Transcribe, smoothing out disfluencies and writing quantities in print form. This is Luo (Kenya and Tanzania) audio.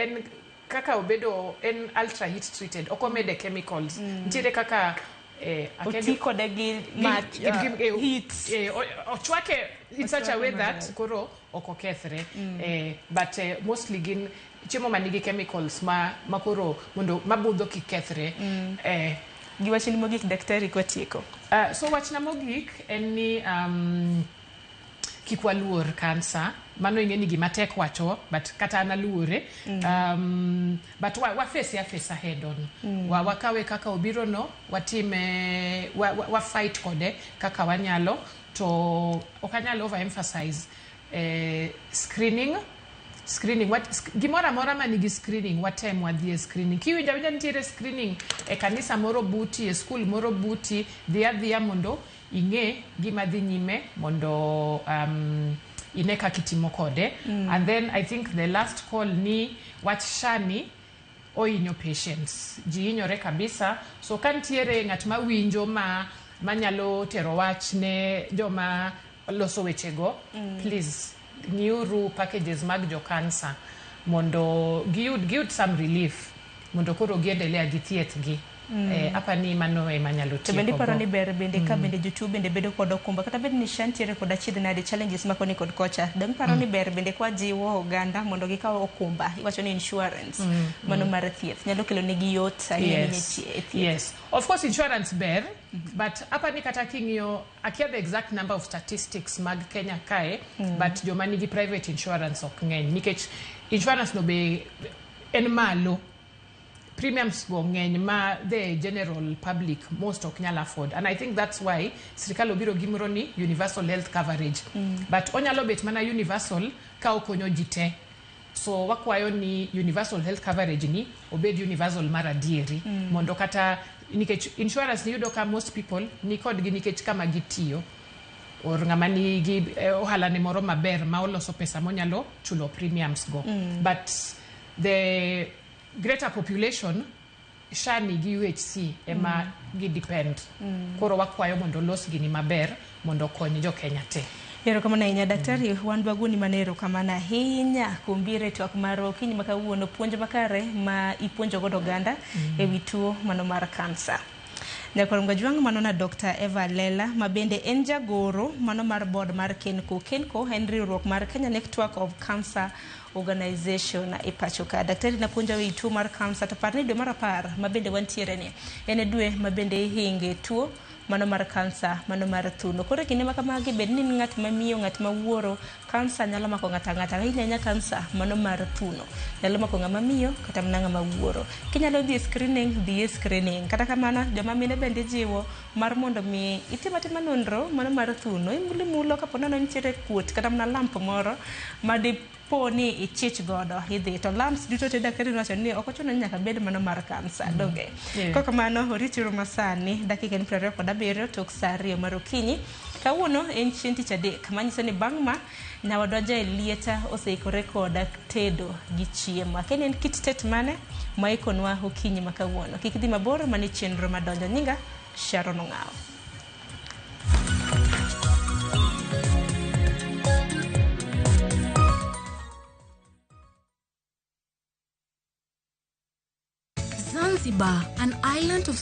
en kaka obedo en ultra heat treated, ok omede chemicals. Nitiere kaka oti kode gi mach, heat. Ochwake in such a way that maber. Koro ok okethre. But mostly gin chiemo manigi chemicals ma koro mondo mabudho kik kethre. Gi wachni mogik, daktari, kwatieko. So wachna mogik en ni kik waluor kansa. Mano ing'e ni gima tek wacho, but kata an aluore. But wa face afesa head on. Wakawe kaka obiro no, watime, wa fight kode kaka wanyalo. To ok anyal overemphasize screening. Screening, gimoro amora manigi screening, watem wadhi e screening. Kiwinjo awinja nitiere screening e kanisa moro buti, e skul moro buti, dhi adhiya mondo ing'e gima dhi nyime, mondo ine kaka itimo kode. And then I think the last call ni wach SHA ni ohinyo patients, ji hinyore kabisa. So ka nitiere ng'at ma winjo ma manyalo tero wach ne joma loso wechego, please ng'iuru packages mag jo cancer mondo giyud some relief mondo koro giendelea gi thieth gi. Apani mano ema nyalo To bende tieko iparo go. Ni ber bende ka bende jotuo bende bedo kod okumba, kata bed ni SHA nitiere kod achiedh nade, challenges ma koni kod kocha, dong iparo ni ber bende kwa jiwo oganda mondo gikaw okumba, iwacho ni insurance mano mar thieth nyalo kelo negi yot ahinya e thieth. Yes, of course insurance ber, but apani kata king'iyo, akia the exact number of statistics mag Kenya kae, but joma nigi private insurance ok ng'eny nikech insurance no be en malo, premiums go ng'eny ma the general public most ok nyal afford. And I think that's why sirikal obiro gimoro ni universal health coverage, but onyalo bet mana universal ka okonyo ji te. So wakwayo ni universal health coverage ni obed universal mar adieri, mondo kata nikech insurance ni yudo ka most people ni kodgi nikech kama gitiyo or ng'ama nigi ohala ne moro maber ma oloso pesa monyalo chulo premiums go, but the greater population, SHA ni gi UHC ema gi depend. Koro wakwayo mondo olos gini maber mondo okony jo Kenya te. Erokamano ahinya, daktari. Wan dwagoni mana erokamano ahinya kuom biro e twak mar okinyi ma kawuono, puonj makare ma ipuonjo godo oganda e wi tuo mano mar kansa. Nyakwar Mgajwang', mano na Dr. Eva Lela, ma bende en jagoro mano mar board mar KENCO. KENCO en riwruok mar Kenya Network of Cancer Organization e pacho ka. Daktari napuonja wi tuo mar kansa, to par ni dwe mar 10 ma bende wantiere ni en e dwe ma bende ihinge tuo mano mar kansa mano mar thuno. Koro e kinde ma kamagi, bed ni in ng'at ma miyo, ng'at ma wuoro, kansa nyalo mako ng'ato ang'ata, ahinya ahinya kansa mano mar thuno nyalo mako ng'ama miyo kata mana ng'ama wuoro. Kinyalo dhi e screening, dhi e screening. Kata kamano, joma mine bende ijiwo mar mondo mi itim atima nonro mano mar thuno, imulo imulo kapo nono nitiere kuot kata mana lump moro ma dipo ni ichich godo, idhi to lumps duto te. Daktari nowacho ni ok ochuno ni nyaka bed mano mar kansa, donge? Yeah. Kokamano orituru masani dakika en 27 tok sa 2 mar okinyi. Kawuono en chieng' tich adek, manyiso ni bang' ma nyawadwa ja lieta oseikore koda tedo gi chiemo. Akia ni en kit tet mane ma ikonwa okinyi ma kawuono. Kik idhi mabor, mane chenro madonjo. Nyinga Sharon Ong'awo. Zanzibar, an island of